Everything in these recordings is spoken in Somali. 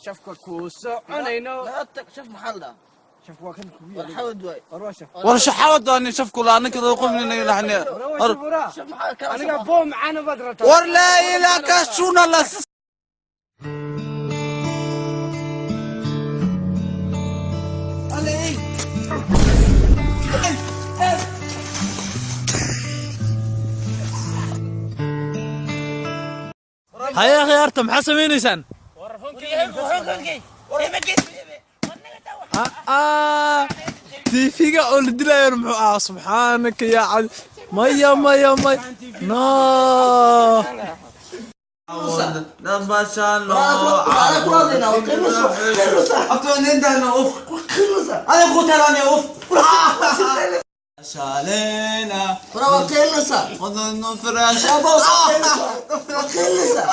Shafka kuu soconayno. Shaf maxaa la dhahaa? Shafka waa kan kugu War yaala. xawad waay. War waa shaf. War shaxawada ani shafku laa ninka qofnina ilaxni. War waa shaf waraa. Shaf maxaa kala? Aniga boom caana baad rabtaa. War laa ilaa kashuna la. Haya khiyaarta, maxaa samaynaysaan? Tv-ga oo la dilayo muxuu ahaa? Subxaanaka yaa cad, maya maya maya, no. شالينا. War waa qeylasa. وظن فراش. Waa qeylasa.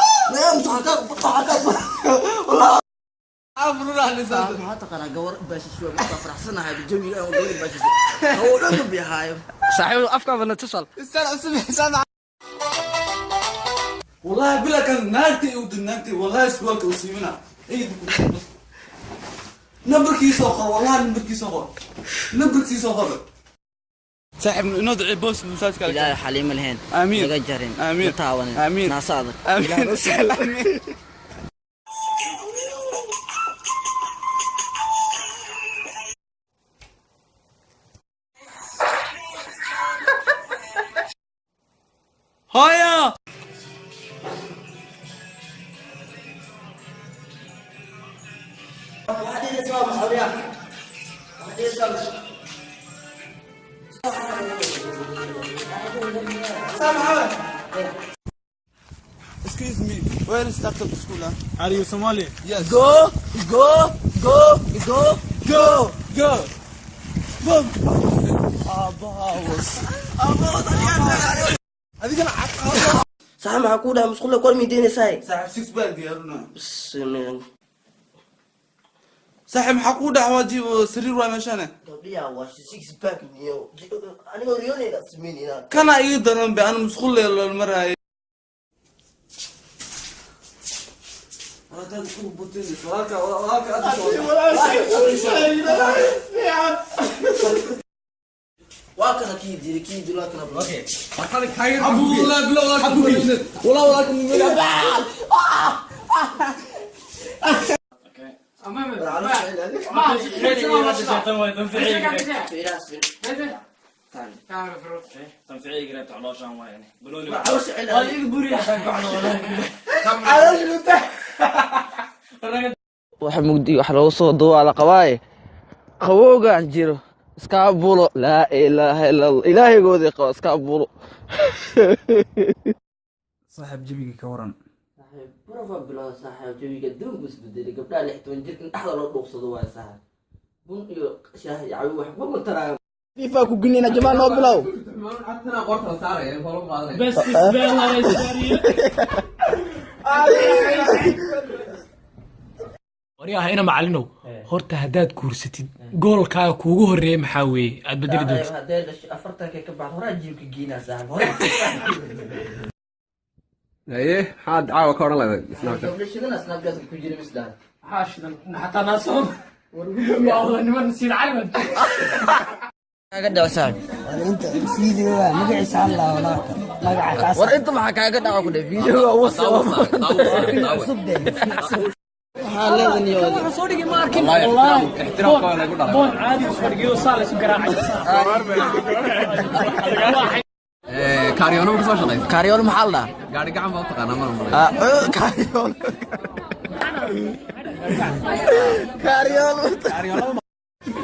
Waxaa taqaanaa gawar baashisho markaa faraxsanahay jawiga aan gawar baashisho oo dhan ku bihaayo. Saaxiib, afkaaba na tusal. والله بلا كان ناقتي ودناقتي، والله سوالك وسيمنا اي نمبركي سوخر، والله نمبركي سوخر، نمبركي سوخر. صاحب ندعي بوس مساجك. Ilaahay xaliimo lahayn. Aamiin. Naga jarin. Aamiin. Na taawanin. Aamiin. Naasa adag. امين امين. هيا. Excuse me, where is Dr. School? Are you Somali? Yes. Go go go go. Go, go. Boom. Abawas. Saaxiib, maxaa kuu dhahay? Musqulla kor miideynaysaa. صاحب six pack diyaaruna. Bismillah. صاحب maxaa kuu dhac waajib sariir waa meeshaan. Gabdhiyaa waa six pack niyo anigoo riyoonayna sameynayna. Kana ii daran be ana musqul la maraayo. Waa kana kii diri kii diri waa kana. Okay. Wax mugdi wax loogu soo duwaa la qabaaye, qabowgaan jiro iska bulo. Laa ilaaha illa Allah, ilaahaygoodii qabo iska bulo. صاحب jabiga ka waran? Saaxiib, burafa bilowda. Saaxiib, jawiga adduunku isbedelay. Gabdhaha 16 jirka in dhexda loo dhuuqsado waay. Saaxiib, bun iyo shaah iyo cawi waxba ma taraayo. FIFA ku ginina Jamaal noo bilow. Bes isbeelaa. Waryaha ina macalinow, horta haddaad guursatid goolkaaga kuugu horreeya maxaa weeye aad bedeli doonto? Saaxiib, haddee dhasho 40-ka ka baxdo horaa jiibka geynaa saaxiib hore. Haye, maxaad caawa ka odhan lahayd Snapchat? Gabdho shidana Snapchat ku jira misdhaha. Maxaa shidan? Xataa naasoon waa niman siin cali. Kaaga dhaco saaxiib. Inta video magaciisa Allah wala magaca kaas. War inta maxaa kaaga dhaco ku dheh video wasa Cusub de. Waxaa leedan iyo Soo dhigay ma arkin wallahi, boon caadi usoo dhigay oo saa la isu garaacay. Kaaryoona ma kasoo shaqaysa? Kaaryoon maxaa la dhahaa? Gaari gacan baa u taqaanaa mar malay. Ah, kaaryoon kaaryoon.